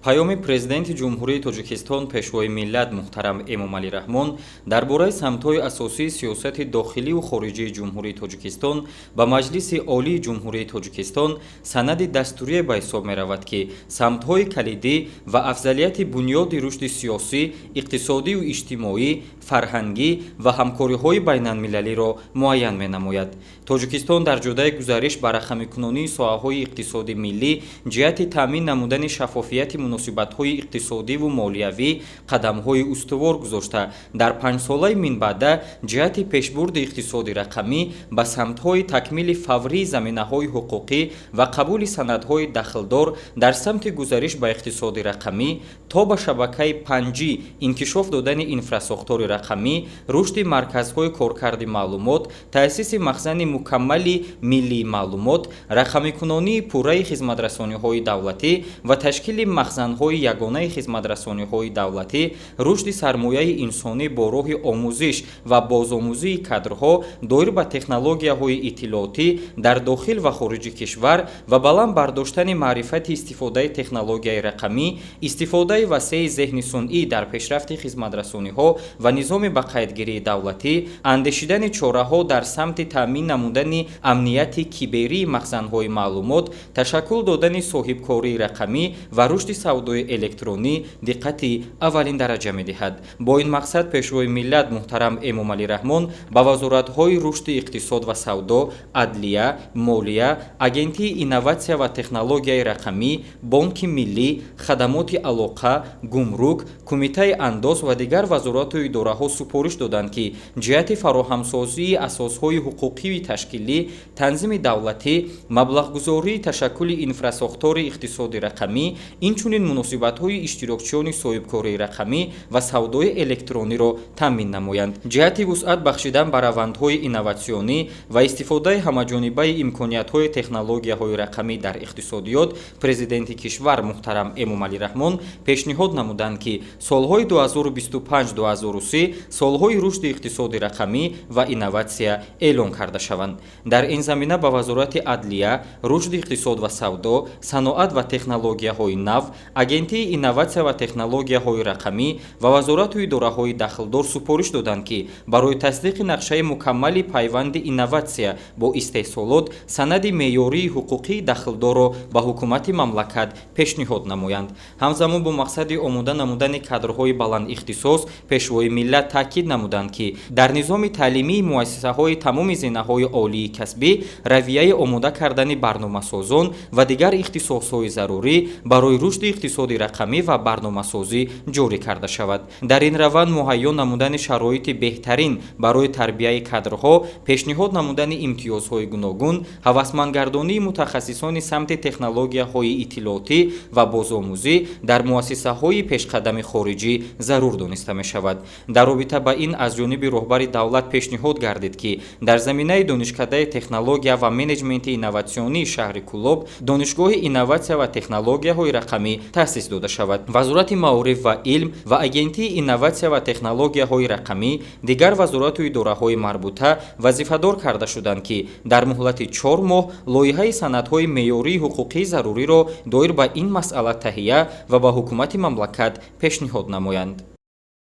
Паёми Президенти Ҷумҳурии Тоҷикистон, Пешвои миллат муҳтарам Эмомалӣ Раҳмон дар бораи самтҳои асосии сиёсати дохиливу хориҷии Ҷумҳурии Тоҷикистон ба Маҷлиси Олии Ҷумҳурии Тоҷикистон санади дастурие ба ҳисоб меравад, ки самтҳои калидӣ ва афзалияти бунёди рушди сиёсӣ, иқтисодию иҷтимоӣ, фарҳангӣ ва ҳамкориҳои байналмилалиро муайян менамояд. Тоҷикистон дар ҷодаи гузариш ба рақамикунонии соҳаҳои иқтисоди миллӣ ҷиҳати таъмин намудани шаффофияти муносибатҳои иқтисодиву молиявӣ қадамҳои устувор гузошта, дар панҷсолаи минбаъда ҷиҳати пешбурди иқтисоди рақамӣ ба самтҳои такмили фаврии заминаҳои ҳуқуқӣ ва қабули санадҳои дахлдор дар самти гузариш ба иқтисоди рақамӣ то ба шабакаи 5G, инкишоф додани инфрасохтори рақамӣ, рушди марказҳои коркарди маълумот, таъсиси махзани мукаммали миллии маълумот, рақамикунонии пурраи хизматрасониҳои давлатӣ ва ташкили махзанҳои ягонаи хизматрасониҳои давлатӣ, рушди сармояи инсонӣ бо роҳи омӯзиш ва бозомӯзии кадрҳо доир ба технологияҳои иттилоотӣ дар дохил ва хориҷи кишвар ва баланд бардоштани маърифати истифодаи технологияи рақамӣ, истифодаи васеи зеҳни сунъӣ дар пешрафти хизматрасониҳо ва низоми ба қайдгирии давлатӣ, андешидани чораҳо дар самти таъмин намудани амнияти киберии махзанҳои маълумот, ташаккул додани соҳибкории рақамӣ ва рушди савдои электронӣ диққати аввалин дараҷа медиҳад. Бо ин мақсад Пешвои миллат муҳтарам Эмомалӣ Раҳмон ба вазоратҳои рушди иқтисод ва савдо, адлия, молия, Агентии инноватсия ва технологияи рақамӣ, Бонки миллӣ, хадамоти алоқа, гумрук, Кумитаи андоз ва дигар вазорату идораҳо супориш доданд, ки ҷиҳати фароҳамсозии асосҳои ҳуқуқию ташкилӣ, танзими давлатӣ, маблағгузории ташаккули инфрасохтори иқтисоди рақамӣ, инчунин муносибатҳои иштирокчиёни соҳибкории рақамӣ ва савдои электрониро таъмин намоянд. Ҷиҳати вусъат бахшидан ба равандҳои инноватсионӣ ва истифодаи ҳамаҷонибаи имкониятҳои технологияҳои рақамӣ дар иқтисодиёт Президенти кишвар муҳтарам Эмомалӣ Раҳмон пешниҳод намуданд, ки солҳои 2025-2030 солҳои рушди иқтисоди рақамӣ ва инноватсия эълон карда шаванд. Дар ин замина ба Вазорати адлия, рушди иқтисод ва савдо, саноат ва технологияҳои нав, Агентии инноватсия ва технологияҳои рақамӣ ва вазорату идораҳои дахлдор супориш доданд, ки барои тасдиқи нақшаи мукаммали пайванди инноватсия бо истеҳсолот санади меъёрии ҳуқуқии дахлдорро ба ҳукумати мамлакат пешниҳод намоянд. Ҳамзамон, бо мақсади омода намудани кадрҳои баландихтисос Пешвои миллат таъкид намуданд, ки дар низоми таълимии муассисаҳои тамоми зинаҳои олии касбӣ равияи омода кардани барномасозон ва дигар ихтисосҳои зарурӣ барои рушди иқтисоди рақамӣ ва барномасозӣ ҷорӣ карда шавад. Дар ин раванд муҳайё намудани шароити беҳтарин барои тарбияи кадрҳо, пешниҳод намудани имтиёзҳои гуногун, ҳавасмандгардонии мутахассисони самти технологияҳои иттилоотӣ ва бозомӯзӣ дар муассисаҳои пешқадами хориҷӣ зарур дониста мешавад. Дар робита ба ин аз ҷониби роҳбари давлат пешниҳод гардид, ки дар заминаи Донишкадаи технология ва менеҷменти инноватсионии шаҳри Кӯлоб Донишгоҳи инноватсия ва технологияҳои рақамӣ таъсис дода шавад. Вазорати маориф ва илм ва Агентии инноватсия ва технологияҳои рақамӣ, дигар вазорату идораҳои марбута вазифадор карда шуданд, ки дар муҳлати 4 моҳ лоиҳаи санадҳои меъёрии ҳуқуқии заруриро доир ба ин масъала таҳия ва ба ҳукумати мамлакат пешниҳод намоянд.